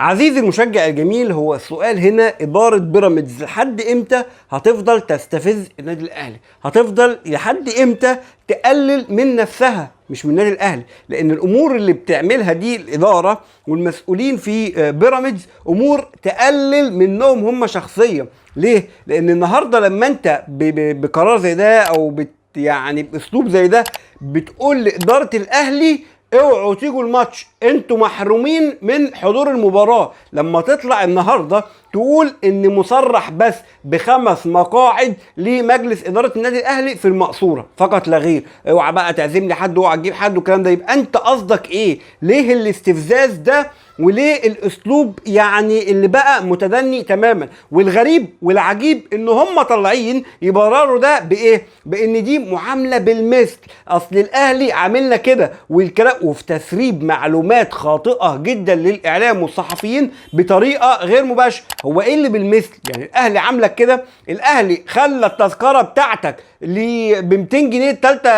عزيزي المشجع الجميل، هو السؤال هنا: ادارة بيراميدز لحد امتى هتفضل تستفز النادي الاهلي؟ هتفضل لحد امتى تقلل من نفسها مش من النادي الاهلي؟ لان الامور اللي بتعملها دي الادارة والمسؤولين في بيراميدز امور تقلل منهم هم شخصيا. ليه؟ لان النهارده لما انت بقرار زي ده او يعني باسلوب زي ده بتقول لادارة الاهلي اوعوا تيجوا الماتش، انتوا محرومين من حضور المباراة. لما تطلع النهارده تقول ان مصرح بس ب5 مقاعد لمجلس ادارة النادي الاهلي في المقصورة فقط لا غير، اوعى بقى تعزم لي حد، اوعى تجيب حد والكلام ده، يبقى انت قصدك ايه؟ ليه الاستفزاز ده وليه الاسلوب يعني اللي بقى متدني تماما؟ والغريب والعجيب ان هم طالعين يبرروا ده بايه؟ بان دي معاملة بالمثل، اصل الاهلي عاملنا كده والكلام، وفي تسريب معلومات خاطئه جدا للاعلام والصحفيين بطريقة غير مباشرة. هو ايه اللي بالمثل؟ يعني الاهلي عاملك كده، الاهلي خلى التذكرة بتاعتك ب 200 جنيه الثالثة،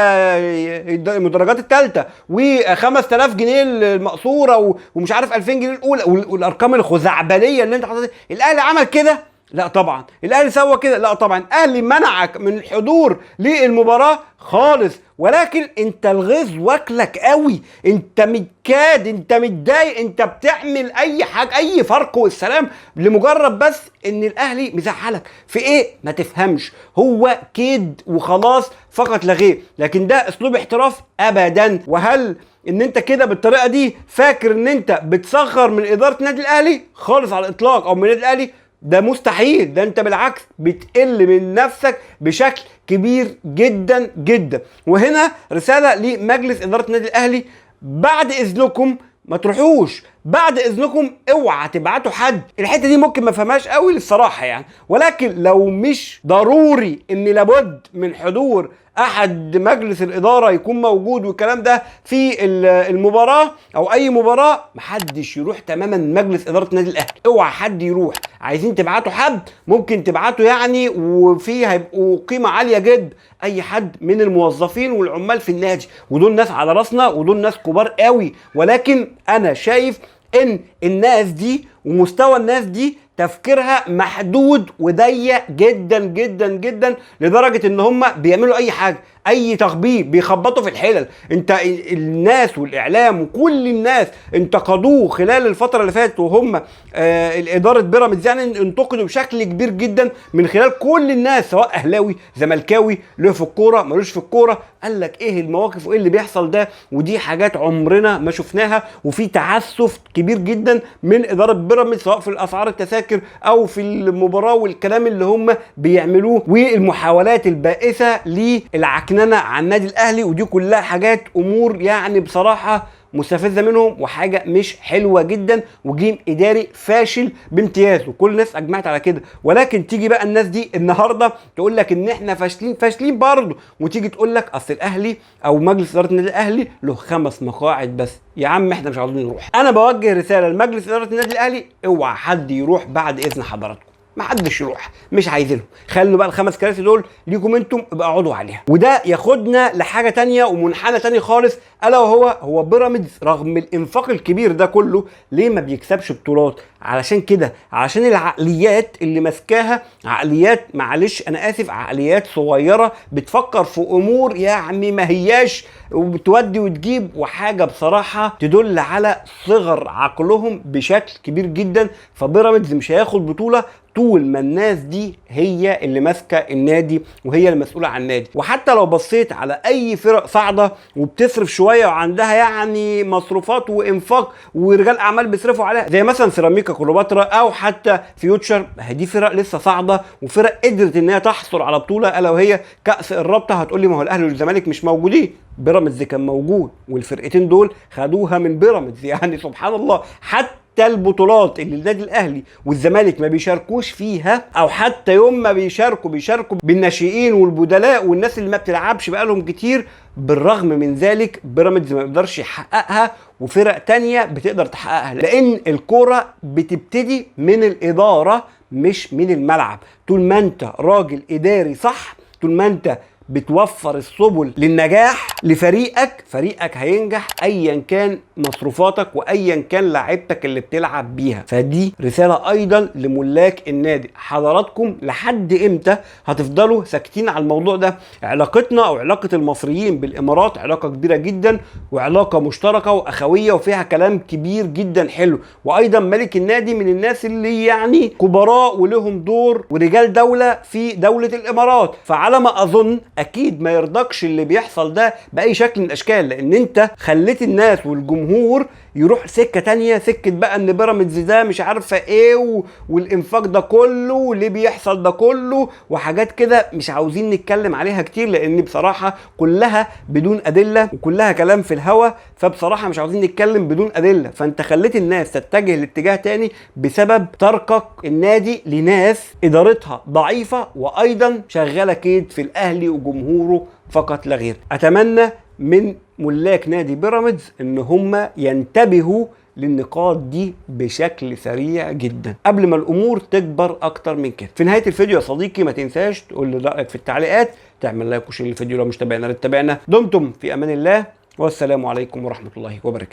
المدرجات الثالثة، و5000 جنيه المقصورة، ومش عارف 2000 جنيه الاولى، والارقام الخزعبليه اللي انت حاططها. الاهلي عمل كده؟ لا طبعا. الاهلي سوى كده؟ لا طبعا. الاهلي منعك من الحضور للمباراة خالص، ولكن انت الغيظ واكلك قوي، انت متكاد، انت متضايق، انت بتعمل اي حاجة اي فرق والسلام لمجرد بس ان الاهلي مزعلك في ايه ما تفهمش، هو كيد وخلاص فقط لا غير. لكن ده اسلوب احتراف ابدا. وهل ان انت كده بالطريقة دي فاكر ان انت بتصغر من ادارة النادي الاهلي؟ خالص على الاطلاق، او من النادي الاهلي، ده مستحيل. ده انت بالعكس بتقل من نفسك بشكل كبير جدا جدا. وهنا رسالة لمجلس ادارة النادي الاهلي: بعد اذنكم ما تروحوش، بعد اذنكم اوعى تبعتوا حد. الحتة دي ممكن ما فهمهاش قوي للصراحه يعني، ولكن لو مش ضروري ان لابد من حضور احد مجلس الادارة يكون موجود والكلام ده في المباراة او اي مباراة، محدش يروح تماما مجلس ادارة النادي الاهلي، اوعى حد يروح. عايزين تبعتوا حد ممكن تبعتوا يعني، وفي هيبقوا قيمة عالية جدا، اي حد من الموظفين والعمال في النادي، ودول ناس على راسنا ودول ناس كبار قوي، ولكن انا شايف ان الناس دي ومستوى الناس دي تفكيرها محدود وضيق جدا جدا جدا، لدرجة ان هم بيعملوا اي حاجة، اي تخبيط، بيخبطوا في الحلل. انت الناس والاعلام وكل الناس انتقدوه خلال الفترة اللي فاتت، وهم الادارة بيراميدز يعني انتقدوا بشكل كبير جدا من خلال كل الناس، سواء اهلاوي زملكاوي، له في الكورة ملوش في الكورة، قال لك ايه المواقف وايه اللي بيحصل ده، ودي حاجات عمرنا ما شفناها. وفي تعسف كبير جدا من ادارة بيراميدز سواء في الاسعار التذاكر او في المباراة والكلام اللي هم بيعملوه، والمحاولات البائسة للعكننه على النادي الاهلي، ودي كلها حاجات امور يعني بصراحة مستفزة منهم وحاجه مش حلوة جدا، وجيم اداري فاشل بامتياز، وكل الناس اجمعت على كده. ولكن تيجي بقى الناس دي النهارده تقول لك ان احنا فاشلين، فاشلين برضه، وتيجي تقول لك اصل الاهلي او مجلس ادارة النادي الاهلي له 5 مقاعد بس. يا عم احنا مش عاوزين نروح. انا بوجه رسالة لمجلس ادارة النادي الاهلي: اوعى حد يروح بعد اذن حضراتكم، ما حدش يروح، مش عايزينهم، خلوا بقى ال5 كراسي دول ليكم انتم، ابقى اقعدوا عليها. وده ياخدنا لحاجة تانية ومنحنى تاني خالص، الا وهو هو بيراميدز رغم الانفاق الكبير ده كله ليه ما بيكسبش بطولات؟ علشان كده، علشان العقليات اللي ماسكاها عقليات، معلش انا اسف، عقليات صغيرة بتفكر في امور يعني ما هياش، وبتودي وتجيب، وحاجه بصراحة تدل على صغر عقلهم بشكل كبير جدا. فبيراميدز مش هياخد بطوله طول ما الناس دي هي اللي ماسكه النادي وهي المسؤولة عن النادي. وحتى لو بصيت على اي فرق صاعده وبتصرف شوية وعندها يعني مصروفات وانفاق ورجال اعمال بيصرفوا عليها، زي مثلا سيراميكا كليوباترا او حتى فيوتشر، دي فرق لسه صاعده وفرق قدرت ان هي تحصل على بطوله الا وهي كاس الرابطة. هتقول لي ما هو الاهلي والزمالك مش موجودين، بيراميدز كان موجود والفرقتين دول خدوها من بيراميدز، يعني سبحان الله. حتى البطولات اللي النادي الاهلي والزمالك ما بيشاركوش فيها، او حتى يوم ما بيشاركوا بيشاركوا بالناشئين والبدلاء والناس اللي ما بتلعبش بقالهم كتير، بالرغم من ذلك بيراميدز ما بيقدرش يحققها وفرق تانية بتقدر تحققها، لان الكورة بتبتدي من الادارة مش من الملعب. طول ما انت راجل اداري صح، طول ما انت بتوفر السبل للنجاح لفريقك، فريقك هينجح ايا كان مصروفاتك وايا كان لعيبتك اللي بتلعب بيها. فدي رسالة ايضا لملاك النادي، حضراتكم لحد امتى هتفضلوا ساكتين على الموضوع ده؟ علاقتنا او علاقة المصريين بالامارات علاقة كبيرة جدا وعلاقة مشتركة واخوية وفيها كلام كبير جدا حلو، وايضا ملك النادي من الناس اللي يعني كبراء ولهم دور ورجال دولة في دولة الامارات، فعلى ما اظن اكيد ما يرضكش اللي بيحصل ده باي شكل من الاشكال، لان انت خليت الناس والجمهور يروح سكة تانية، سكة بقى ان بيراميدز ده مش عارفه ايه والانفاق ده كله واللي بيحصل ده كله وحاجات كده مش عاوزين نتكلم عليها كتير، لان بصراحة كلها بدون ادلة وكلها كلام في الهوا، فبصراحة مش عاوزين نتكلم بدون ادلة. فانت خليت الناس تتجه لاتجاه تاني بسبب تركك النادي لناس ادارتها ضعيفة وايضا شغالة كيد في الاهلي وجمهوره فقط لا غير. اتمنى من ملاك نادي بيراميدز ان هم ينتبهوا للنقاط دي بشكل سريع جدا قبل ما الامور تكبر اكتر من كده. في نهاية الفيديو يا صديقي ما تنساش تقول لي رايك في التعليقات، تعمل like و share للفيديو لو مش تابعنا تابعنا. دمتم في امان الله، والسلام عليكم ورحمة الله وبركاته.